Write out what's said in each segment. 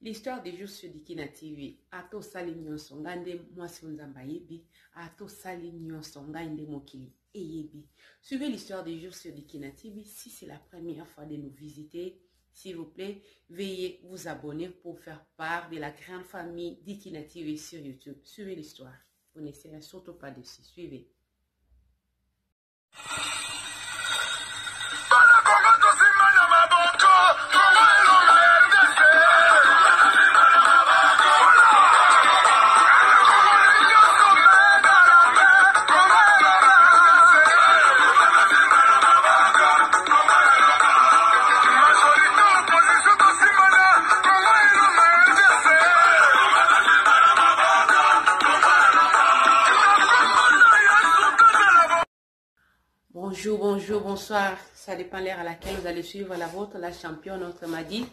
L'histoire du jour sur Dikina TV. Ata osali nyonso ngai nde mwasi oyo Nzambe ayebi. Ata osali nyonso ngai nde mokili eyebi. Suivez l'histoire du jour sur Dikina TV. Si c'est la première fois de nous visiter, s'il vous plaît, veuillez vous abonner pour faire part de la grande famille Dikina TV sur YouTube. Suivez l'histoire. Vous ne serez surtout pas déçus. Suivez. Bana Congo tosimba na maboko, Congo elonga RDC. Majorité opposition tosimbana, Congo elonga RDC. Bonjour, bonjour, bonsoir. Ça dépend l'heure à laquelle vous allez suivre la vôtre, la championne, notre Madi.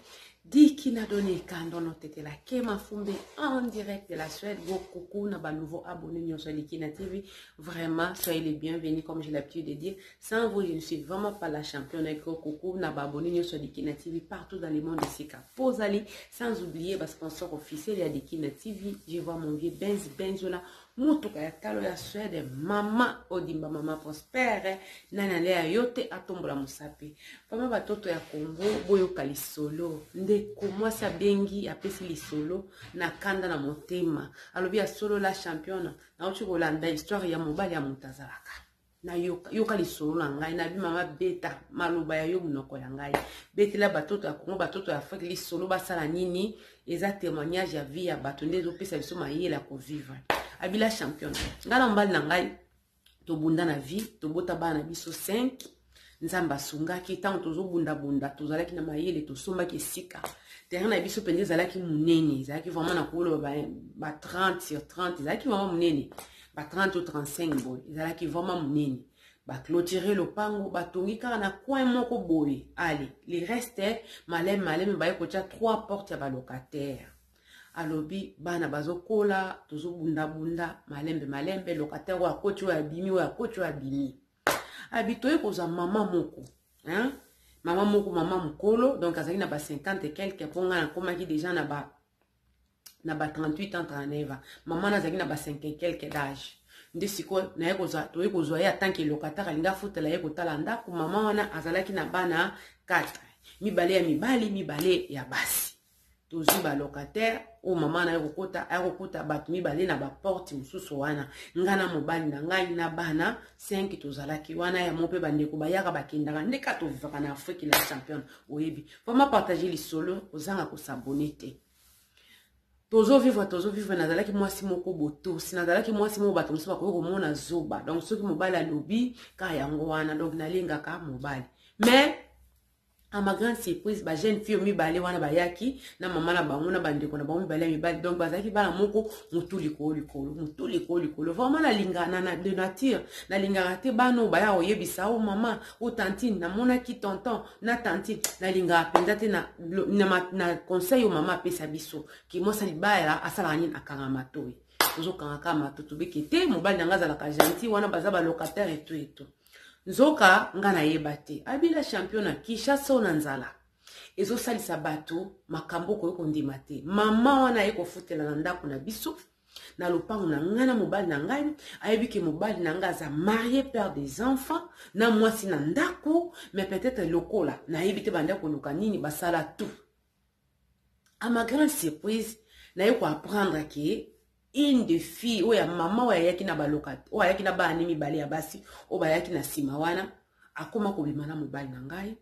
Dit qui n'a donné quand on était là. Kema Fumbe en direct de la Suède. Gros coucou, n'a pas nouveau abonné sur Likina TV. Vraiment, soyez les bienvenus, comme j'ai l'habitude de dire. Sans vous, je ne suis vraiment pas la championne. Gros coucou, n'a pas abonné sur Likina TV partout dans le monde ici. Posali, sans oublier, parce sponsor officiel, il y a Dikina TV. Je vois mon vieux Benz Benzola. Motuka ya talo ya Suède, mama Odimba, mama Prospère, nani alea yo te atombola mosapi. Vraiment batoto ya Congo, boyoka lisolo. Ndeko mwasi abengi, apesi lisolo na kanda na motema. Alobi ya solo la championne, nauti kolanda histoire ya mobali ya moto azalaka. Nayoka yoka lisolo na ngai nabi mama beta maloba ya yo monoko ya ngai betela batoto ya Congo batoto ya Afrique lisolo basala nini eza témoignage ya vie ya bato nde ezopesa biso mayele ya kovivre abila championne ngai na mobali na ngai tobunda na vie tobota bana na biso 5 nzambe asungaki ntango tozobundabunda tozalaki na mayele tosombaki esika terrain na biso mpenza ezalaki monene ezalaki vraiment na koloba ba 30 sur 30 ezalaki vraiment monene ba 30 ou 35 boye ezalaki vraiment monene baclotire lopango batongi kaka na coin moko boye ale le reste maleme maleme baye kotya 3 porte ya balocataire alobi bana bazokola tozobundabunda malembe malembe locataire oyo akoti oyo abimi oyo akoti oyo abimi abi toye kozwa mama moko hein? Mama moko mama mokolo donc azalaki na ba 50 et quelque mpo ngai nakomaki déjà na ba 38 ans 39 ans mama na azalaki na ba 5 et quelque d'âge nde sikoyo naye kozwa toye kozwa ye atanke locataire alingi afutela ye kotala ndako mama wana azalaki na bana 4 mibale ya mibali mibale ya basi tozwi balocataire oyo mama na ye kokota aya kokuta bato mibale na baporte mosusu wana ngai na mobali na ngai na bana 5 tozalaki wana yango mpe bandeko bayaka bakendaka nde kaka tovivaka na afrique la championne oyebi vraiment partage lisolo kozanga kosabone te tozovivre tozovivre nazalaki mwasi moko botosi nazalaki mwasi moko bato mosusu bakoki komona zoba donc soki mobali alobi kaka yango wana donc nalingaka mobali mais à ma grande surprise ba jeune fille mibale wana bayaki na mama na bango na bandeko na bango mibale ya mibali donc bazalaki bana moko motu likolo likolo motu likolo likolo vraiment nalingana na de nature nalingaka te bana oyo baya koyebisa o mama o tantine namonaki tonton na tantine nalingaka mpenza te na, na, na conseil oyo mama apesa biso ke mwasi libala asalaka nini akanga matoi tozokanga kaka mato tobeke te mobali na ngai azalaka gentil wana baza balocataire eto eto nzoka nga nayeba te abila champion na kinshasa oyo na nzala ezosalisa bato makambo okoki kondima te mama wana aye kofutela na ndako na biso na lopango na ngai na mobali na ngai ayebi ke mobali na ngai aza marie père des enfants na mwasi na ndako mais peut-être lokola nayebi te banda koluka nini basala tout à ma grande surprise naye koapprendre ke une de fille oyo ya mama oyo ayaki na baloka oyo ayaki na bana mibale ya basi oyo bayaki na nsima wana akoma kobima na mobali na ngai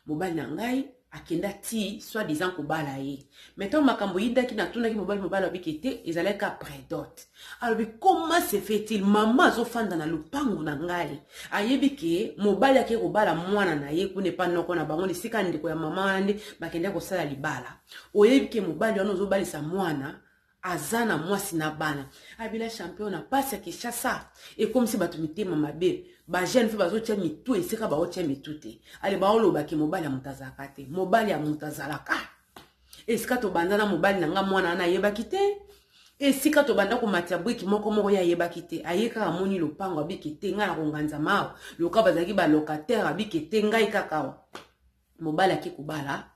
mobali na ngai akenda ti soit disant kobala ye mais ntango makambo eyindaki natunaki mobali mobali abiki te ezalaki après dot alobi comment se fait-il mama azofanda na lopango na ngai ayebi ke mobali ake kobala mwana na ye kuna epa noko na bango esika ndeko ya mama wana nde bakende kosala libala oyebi ke mobali wana ozobalisa mwana aza na mwasi na bana abila champion na pasi ya kinshasa ekomisi bato mitema mabe bajeune mpe bazotia mitu esika baotia mitu te ale baolobaki mobali ya moto azalaka te mobali ya moto azalaka esika tobanda na mobali na nga mwana wana ayebaki te esika tobanda komatia briki moko moko ye ayebaki te aye kaka amoni lopango abiki te ngai na konganza mawa loka bazalaki balocataire abiki te ngai kaka awa mobali ake kobala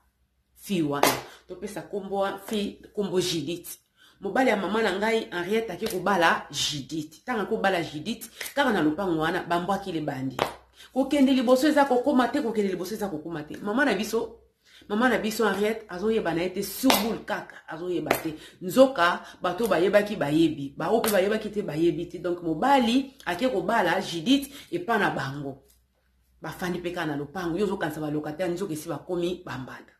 fille wana. Topesa kombo fille kombo Judith. Mobali ya mama na ngai Henriette ake kobala Judith. Ntango ake kobala Judith, kaka na lopango wana bambwaki libandi. Kokende liboso eza kokoma te, kokende liboso eza kokoma te. Mama na biso, mama na biso Henriette azoyeba na ye te, surboule kaka azoyeba te. Nzoka bato bayebaki bayebi, baoyo mpe bayebaki te bayebi te. Donc mobali ake kobala Judith epa na bango. Bafandi mpe kaka na lopango, yo ozokanisa balocataire, nzoka esi bakomi bambanda.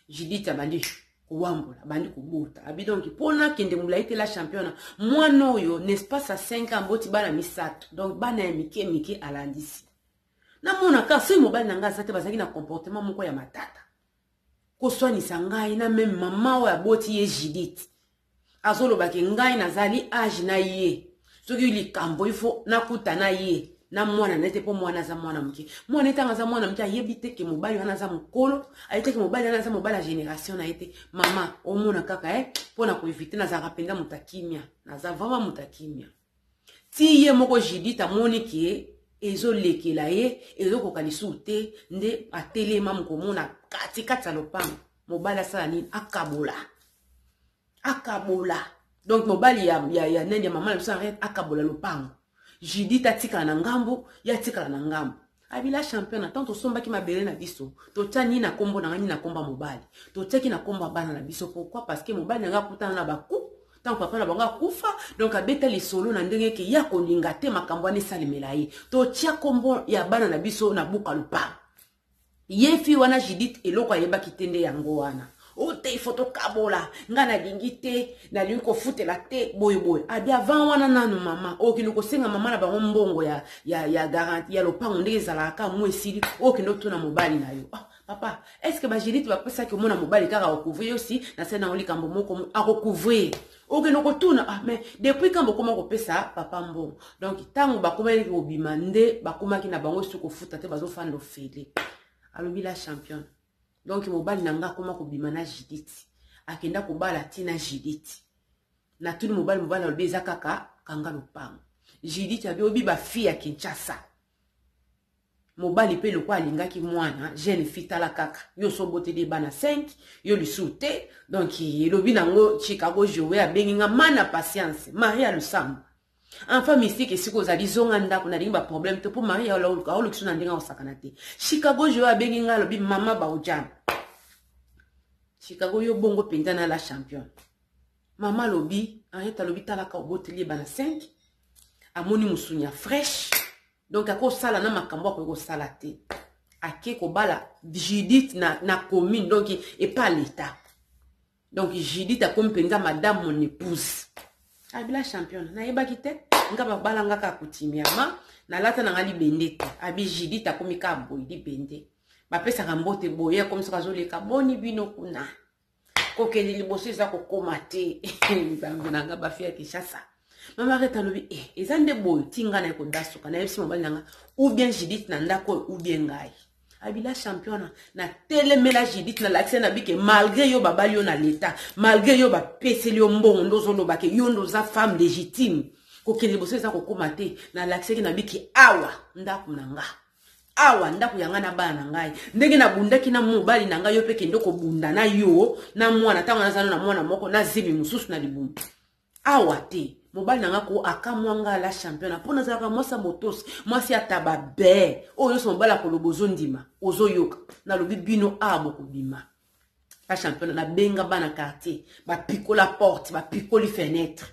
Judith abandi kowambola, abandi kobota. Abi donc mpo nakende molai te la championa, mwana oyo n'est-ce pas sa 5 ans boti bana misato, donc bana ya mike mike alandisi. Namonaka soki mobali na ngai aza te, bazalaki na comportement moko ya matata, koswanisa ngai na meme mama oyo aboti ye Judith. Azolobaki ngai nazali age na ye, soki likambo ifo nakuta na ye na mwana na ye te, mpo mwana aza mwana moke. Mwana ye ntango aza mwana moke ayebi te ke mobali wana aza mokolo, ayebi te ke mobali wana aza mobali ya génération na ye te. Mama omona kaka mpo na koevite, nazalaka mpenza moto ya kimia, naza vraiment moto ya kimia. Ti ye moko Judith amoni ke ezolekela ye, ezokoka lisusu te, nde atelema mokomona katikati ya lopango. Mobali asala nini? Akabola, akabola. Donc mobali ya nani, ya mama na biso Henriette, akabola lopango. Judith atikala na ngambo, ye atikala na ngambo. Abila champion, ntango tosombaki mabele na biso, totia nini na kombo na ngai, nini na kombo ya mobali, totiaki na kombo ya bana na biso. Pourquoi? Parce que mobali na ngai akutana na baku ntango papa na bango akufa, donc abeta lisolo na ndenge ke ya kolinga te makambo wana esalemela ye. Totia kombo ya bana na biso na buka lopango. Ye fi wana Judith eloko ayebaki te nde yango wana. O te, ifo tokabola, ngai nalingi te, nalingi kofutela te, boyeboye. Abi avant wana nanu mama okende kosenga mama na bango mbongo ya garantie ya lopango, ndenge ezalaka kaka mwa esili, okende otuna mobali na yo. Ah, papa, est ce que baJudith bapesaki omona mobali kaka akocouvrir yo? Si nasali nango likambo moko, akocouvrir, okende kotuna. Ah, mais depuis quand bokoma kopesa papa mbongo? Donc ntango bakomaki kobima nde bakomaki na bango esi kofuta te, bazofanda ofele. Alobi la championne, donc mobali na nga akoma kobima na Judith, akenda kobala ntina Judith. Natuni mobali, mobali alobi eza kaka kanga lopango. Judith abi obi bafille ya Kinshasa, mobali mpe lokwa alingaki mwana jeune fille, tala kaka yo so oboteli bana 5, yo lisusu te. Donc elobi nango Chicago Joe abengi nga mana patience Maria Lusambo, enfant mystique, esika ozali zonga ndako, nalingi baproblème te, mpo Maria aolukiso na ndenge akosakana te. Chicago Joe abengi nga, alobi mama Baojana Chicago, yo bongo mpenza na la championne. Mama alobi, Henriette alobi, talaka oboteli ye bana 5, amoni mosuni ya fraîche, donc akosala na makambo akoki kosala te. Ake kobala Judith na commune, donc epa l'État. Donc Judith akomi mpenza madame mon épouse. Abila championne, nayebaki te, nga babala nga kaka kutimiama, nalata na nga libende te. Abi Judith akomi kaka boye, libende bapesaka mbote boye, akomi soki azoleka, boni bino kuna, kokende liboso eza kokoma te. Nzambe na nga, bafille ya Kinshasa. Mama Reta alobi eza nde boye, ti nga naye kodasuka, nayebisi mobali na nga, ou bien Judith na ndako oyo, ou bien ngai. Abila championa, natelemela Judith, nalakisa na bike, malgré yo babali yo na leta, malgré yo bapeseli yo mbongo, nde ozoloba ke yo nde oza femme légitime, kokende liboso eza kokóma te. Nalakisaki na biki, awa ndako na nga, awa ndako ya ngai na bana na ngai, ndenge nabundaki na mobali na ngai, yo mpe kende kobunda na yo na mwana. Ntango nazala na mwana moko na zemi mosusu na libumu, awa te. Mobali na nga ko akamwa nga la championa, mpo nazalaka mwasi ya botosi, mwasi ya taba be oyo nyonso mobali akoloba ozondima, ozoyoka. Nalobi bino awa bokobima. La championa, nabenga bana quartier, bapikola porte, bapikoli fenêtre.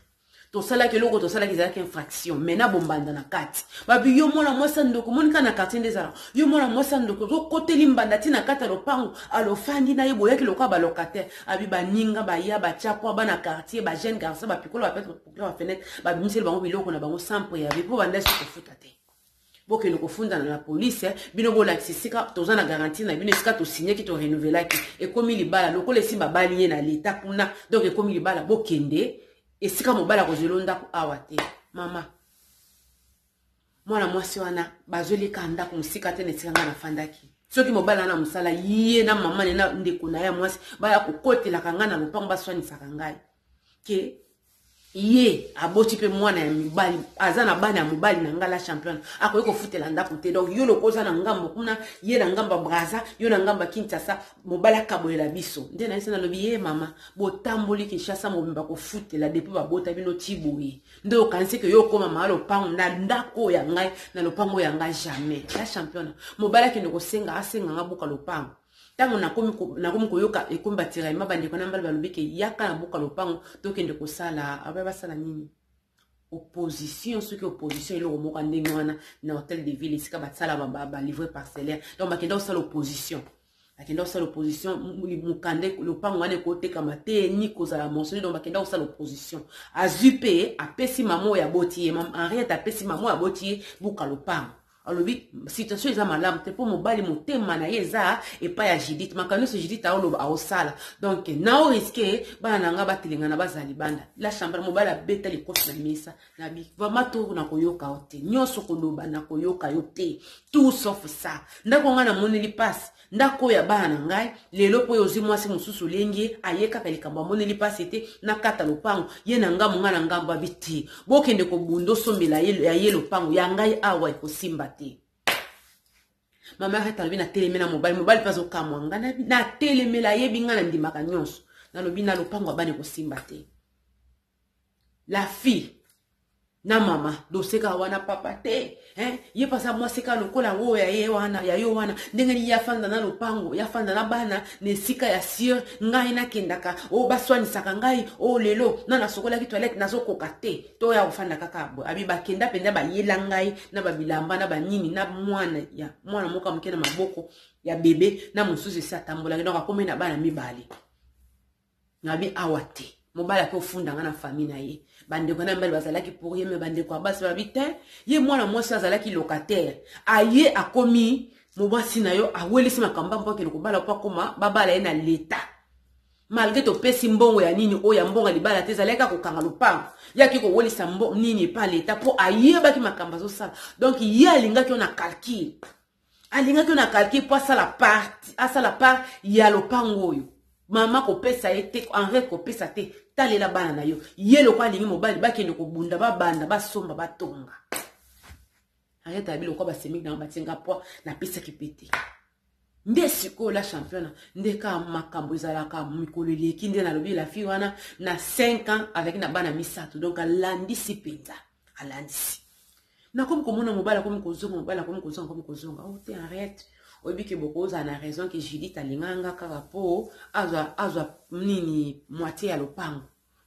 Tosalaki eloko tosalaki, ezalaki infraction, mais na bombanda na kati. Babi yo mwana mwasi ya ndoko, monika na quartier nde ezala yo mwana mwasi ya ndoko, ozokoteli mbanda ti na kati ya lopango, alofandi na ye, boyaki lokola balocataire. Abi baninga baya, batya po bana quartier, bajeune garçon, bapikola bafenêtre, babimiseli bango biloko na bango sans préavis, mpo banda esi kofuta te. Bokende kofundana na police, bino bolakisa esika toza na garantie na bino, esika tosignaki, torenouvelaki, ekomi libala. Lokola esi babali ye na leta kuna, donc ekomi libala. Bokende esika mobali akozwela ndako, awa te. Mama mwana mwasi wana bazwelika ndako mosika te na esika ngai nafandaki. Soki mobali wana mosala, ye na mama ne na ndeko na ye ya mwasi baya kokotelaka ngai na lopango, baswanisaka ngai ke. Ye aboti mpe mwana ya mobali, aza na bana ya mobali na ngai la championne, akoki kofutela ndako te. Donc yo loko oza na ngambo kuna, ye na ngambo ya Braza, yo na ngambo ya Kinshasa, mobali akabolela biso. Nde nayesi nalobi ye mama, botamboli Kinshasa mobimba kofutela depuis babota bino ti boye, nde okanisi ke yo okoma maa lopango na ndako ya ngai na lopango ya ngai? Jamais, la championne. Mobali akende kosenga, asenga nga buka lopango. Ntango nakomi koyoka ekomi batiraillement, bandeko na mbala balobi ke yaka na buka lopango, tokende kosala aba basala nini, opposition. Soki opposition, eloko moko ndenge wana na hôtel de ville esika basala balivre parcellaire. Donc bakenda kosala opposition, bakenda kosala opposition, mokanda lopango wana ekotekama te ni kozala monsoni. Donc bakenda kosala opposition, azwi mpe apesi mama oyo aboti ye, Henriette apesi mama oyo aboti ye buka lopango. Alobi situation eza malamu te mpo mobali motema na ye eza epai ya Judith. Makambo nyonso Judith aoloba, aosala. Donc nao risque bana na nga batelengana, bazala libanda. La chambre, mobali abeta likofi na mesa na bi vraiment to nakoyoka yo te, nyonso koloba nakoyoka yo te, tout sauf ça. Ndako ngai namoneli mpasi, ndako oyo ya bana na ngai lelo, mpo oyo ozwi mwasi mosusu olengi ye, aye kaka likambo amoneli mpasi te nakata lopango, ye na ngambo, ngai na ngambo. Abi te, bokende kobunda, osombela ya ye lopango ya ngai awa ekosimba te. Mama Rete alobi natelemela mobali, mobali mpe azokamwa ngai natelemela, ayebi ngai nandimaka nyonso. Nalobi na lopango ya bana ekosimba te. La fille na mama doseka wana papa te, hein? Ye mpe aza mwasi kaka lokola oyo ya ye wana, ya yo wana. Ndenge nini ye afanda na lopango, ye afanda na bana na esika ya sire, ngai nakendaka oyo baswanisaka ngai oyo lelo na nasokolaki toilette nazokoka te, to ya kofanda kaka boye. Abi bakenda mpenza, bayela ngai na babilamba na banini na mwana ya mwana moko ya moke na maboko ya bebe na mosusu esi atambolaki. Donc akomi na bana mibale. Nabi awa te, mobali ake ofunda nga na famille na ye. Bandeko na mibali bazalaki pour ye, me bandeko ya basi babi te, ye mwana mwasi azalaki locataire, aye akomi mwasi na yo, awelisi makambo mpo akende kobala, mpo akoma babala ye na leta, malgré topesi mbongo ya nini oyo ya mbongo ya libala te, ezalaki kaka kokanga lopango. Ye ake kowelisa nini epa leta mpo ayebaki makambo azosala. Donc ye alingaki yo na calcul, alingaki yo na calcul mpo asala part, asala part ya lopango oyo. Mama kopesa ye te, Henriette kopesa te, talela bana na yo. Ye lokwa alingi mobali, bakende kobunda, babanda, basomba, batonga. Henriette abi lokwa basemiki nango batinga poa, napesaki mpe te. Nde sikoyo la championa, nde kaka makambo ezalaka mikolo eleki, nde nalobi la fille wana na 5 ans azalaki na bana misato. Donc alandisi mpenza, alandisi. Nakomi komona mobali akomi kozonga, mobali akomi kozonga, akomi kozonga. O te, Henriette, oyebi ke bokozala na raison ke Judith alingaka nga kaka mpo azwa, azwa nini, moitié ya lopango,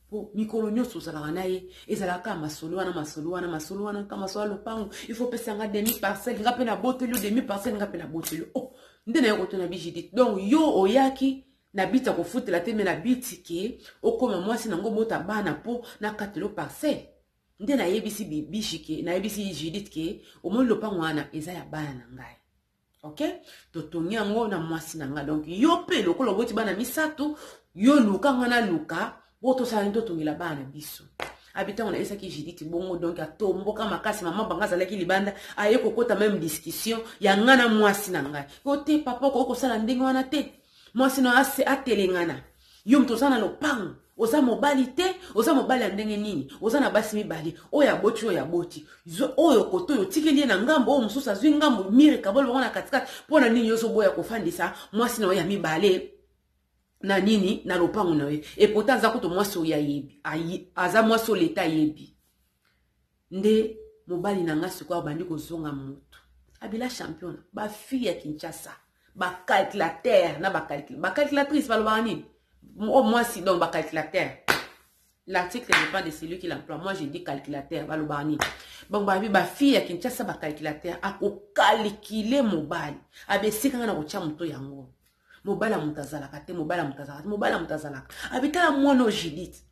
mpo mikolo nyonso ozalaka na ye ezalaka kaka masolo wana, masolo wana, masolo wana, kaka masolo ya lopango. Il faut pesa nga demi parcelle, nga mpe naboteli yo demi parcelle, nga mpe naboteli yo. Oh, nde naye kotuna bi Judith, donc yo oyaki na biti ya kofutela te, me na biti ke okóma mwasi nango, bota bana mpo nakatela yo parcelle. Nde nayebisi bibishi ke, nayebisi Judith ke omoni lopango wana eza ya bana na ngai, ok, totongi yango na mwasi na ngai. Donc yo mpe lokola oboti bana misato, yo luka, ngai naluka, po tosala nini, totongela bana na biso. Abi ntango nayebisaki Judith bongo, donc atomboka makasi. Mama banga azalaki libanda, aye kokota même discussion ya ngai na mwasi na ngai. Yo te papa, okoki kosala ndenge wana te, mwasi na atelengana, yo moto oza na lopango, oza mobali te, oza mobali ya ndenge nini? Oza na basi mibale, oyo aboti, oyo aboti, oyo kote oyo otikeli ye na ngambo, oyo mosusu azwi ngambo, mire kabolo bango na katikati. Mpo na nini yo ozoboya kofandisa mwasi na yo ya mibale na nini, na lopango na ye? Et pourtant aza kutu mwasi oyo ayebi, aza mwasi oyo leta ayebi. Nde mobali na nga sikoyo abandi kozonga motu. Abila champion, bafille ya Kinshasa bacalculateur na bacalculatrice balobaka nini, o mwasi, donc bacalculateur, l'article dépend de celui qui l'emploie, moi je dis calculateur, balobaka nini. Donc babi bafille ya Kinshasa bacalculateur, akokalkile mobali abi esika nga na kotia moto yango. Mobali ya moto azalaka te, mobali ya moto azalaka te, mobali ya moto azalaka. Abi tala mwana oyo Judith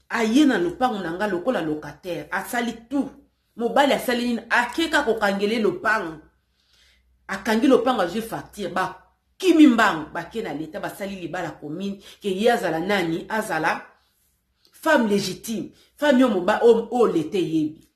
aye na lopango na nga lokola locataire, asali tout. Mobali asali nini? Akeka kokangele lopango, akangi lopango, azwi facture, bakimi mbango, bake na leta, basali libala commune ke ye azala nani, azala femme légitime, femme oyo leta eyebi.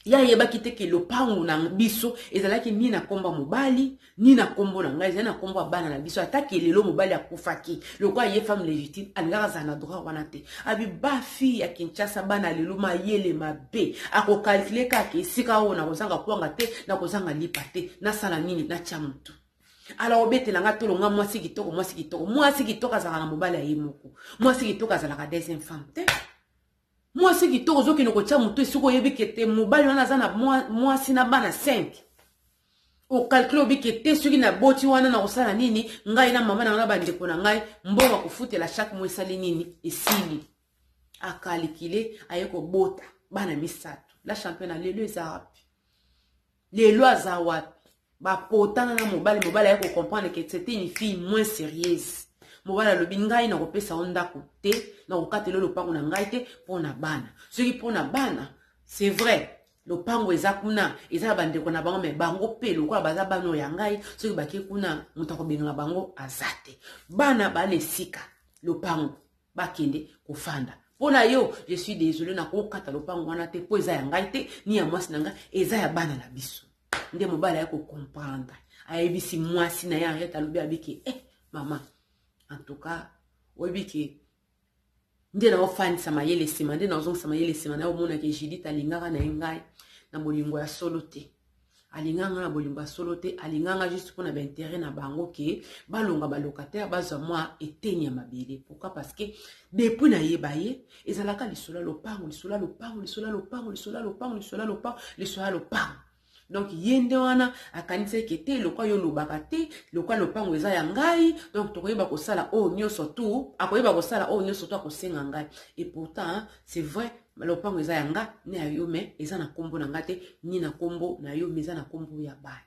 Ye ayebaki te ke lopango na biso ezalaki ni na nkombo ya mobali ni na nkombo na ngai, ezali na nkombo ya bana na biso. Ata ke lelo mobali akufaki, lokola ye femme légitime alingaka azala na droit wana te. Abi bafille ya Kinshasa, bana lelo mayele mabe, akokalkule kaka esika oyo nakozanga kwanga te, nakozanga lipa te, nasala nini, natya motu. Alors obetela nga tolo nga mwasi kitoko, mwasi kitoko, mwasi kitoko azalaka na mobali ya ye moko, mwasi kitoko azalaka deuxième femme te. Mwasi kitoko ozokende kotya motu esika oyebi ke te mobali wana aza na mwasi na bana 5. Okalkule obi ke te soki naboti wana nakosala nini, ngai na mama na ngai na bandeko na ngai, mbongo akofutela chaque mois esali nini, esili. Akalikile aye kobota bana misato. La championne lelo eza wapi? Lelo aza wapi? Bapotana na mobali, mobali aye kocomprendre que c'était une fille moins sérieuse. Mobali alobi ngai nakopesa yo ndako te, nakokatela lopango na ngai te mpo na bana. Soki mpo na bana, c'est vrai, lopango eza kuna, eza na bandeko na bango, me bango mpe lokola baza bana oyo ya ngai, soki bake kuna moto akobengana bango aza te. Bana bana esika lopango bakende kofanda. Mpo na yo, je suis désolé, nakokata lopango wana te mpo eza ya ngai te, ni ya mwasi na ngai, eza ya bana na biso. Nde mobali aye kocomprendre, ayebisi mwasi na ye Henriette, alobi abiki mama, en tout cas oyebi ke nde naofandisa mayele nsima, nde naozongisa mayele nsima, na omonake Judith alingaka na ye ngai na bolingo ya solo te, alinganga na bolingo ya solo te, alinganga juste mpona baintérêt na bango ke balonga balocataire, bazwa mwa eteni ya mabele. Pourquoi? Parce que depuis nayeba ye ezalaka lisolo ya lopango, lisolo ya lopango, lisolo ya lopango, lisolo ya lopango, lisolo ya lopango, lisolo ya lopango. Donc ye nde wana akanisi eke te lokwa yo olobaka te, lokwa lopango eza ya ngai, donc tokoyeba kosala oyo nyonso tu, akoyeba kosala oyo nyonso tu akosenga ngai. Et pourtant c'est vrai, lopango eza ya nga ne ya yo, mais eza na nkombo na nga te, ni na nkombo na yo, mais eza na nkombo ya bana.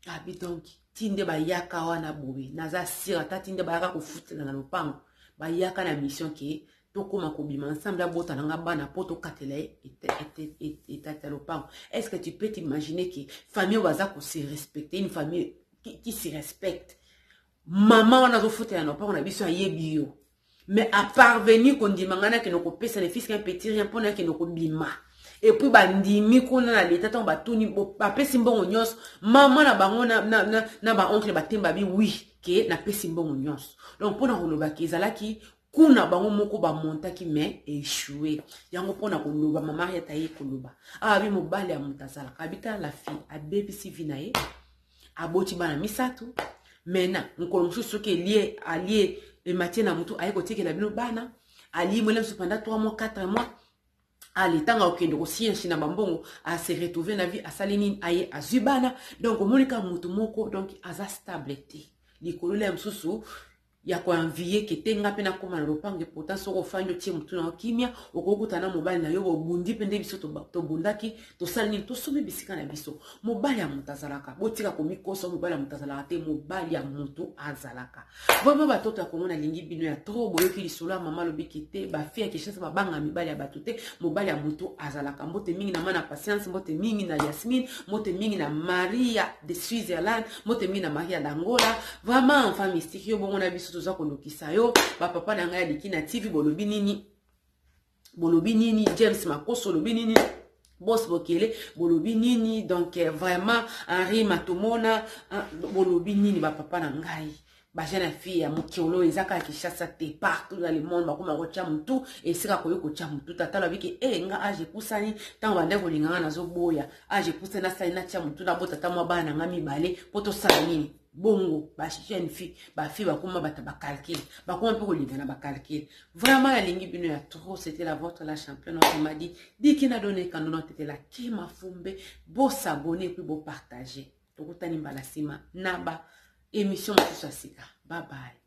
Abi donc ti nde bayaka wana boye, naza sire ata ti nde bayaka kofutela na lopango, bayaka na mission ke tokóma kobima ensemble, abota na nga bana mpo tokatela ye etati ya lopango. Est ce que tu peux t'imaginer ke famille oyo baza kose respecter, une famille qui se respecte, mama wana azofutela na lopango na biso, ayebi yo, mais aparvenir kondima ngai nakende kopesa ne fils qu'un petit rien mpo nakende kobima. Et puis bandimi kuna na leta, ntango batuni bapesi mbongo nyonso, mama na bango na baoncle batemba bi oui ke napesi mbongo nyonso. Donc mpona koloba ke ezalaki kuna bango moko bamontaki mais échoué yango. Mpona koloba mama Mariette aye koloba abi mobali ya moto azalaka, abi tala la fille abebisi vie na ye, aboti bana misato. Maintenant mokolo mosusu soki elie alie ematie na motu, aye kotikela bino bana, alie mwele mosusu pendant 3 mois, 4 mois, ale ntango akokende kosienshi na bambongo, ase retrouve na vie, asali nini, aye azwi bana. Donc omoni kaka motu moko, donc aza stable te likolo ya mosusu ya koenvie ke te nga mpe nakóma na lopango. Pourtant soki ofandi otie motu na yo kimia, okokutana na mobali na yo, bobundi mpe nde biso tobundaki, tosali nini, tosombi bisika na biso. Mobali ya moto azalaka, botika komikosa, mobali ya moto azalaka te, mobali ya moto azalaka vraiment. Batoto ya Kongo, nalingi bino ya trop. Boyoki lisolo ya mama, alobiki te bafille ya Kinshasa babanga mibali ya bato te, mobali ya moto azalaka. Mbote mingi na mana Patience, mbote mingi na Yasmine, mbote mingi na Maria de Switzerland, mbote mingi na Maria d'Angola. Vraiment enfant mystique, yo bongo na biso toza kolukisa yo. Bapapa na ngai ya Liki na TV, bolobi nini? Bolobi nini? James Makoso, olobi nini? Bos Bokele, bolobi nini? Donc vraiment Henri Matomona, bolobi nini? Bapapa na ngai, bajeune fille ya mokolo, eza kaka Kinshasa te, partout dans le monde bakoma kotya motu esika koyi kotya motu. Tata alobi ke e nga age epusani, ntango bande kolinga nga nazoboya, age epusani, nasali natya motu, nabota ata mwa bana na nga mibale mpo tosala nini. Bongo bajeune fille, bafille bakoma bato bacalcule, bakoma mpe kolinga na bacalcule. Vraiment nalingi bino ya trop. C'était la vôtre, la championne, on m'a dit dikina donné kanono tetela kema fumbe. Bosabonner puis bopartager. Tokutani mbala nsima na ba émission mosusu ya sika. Bye bye.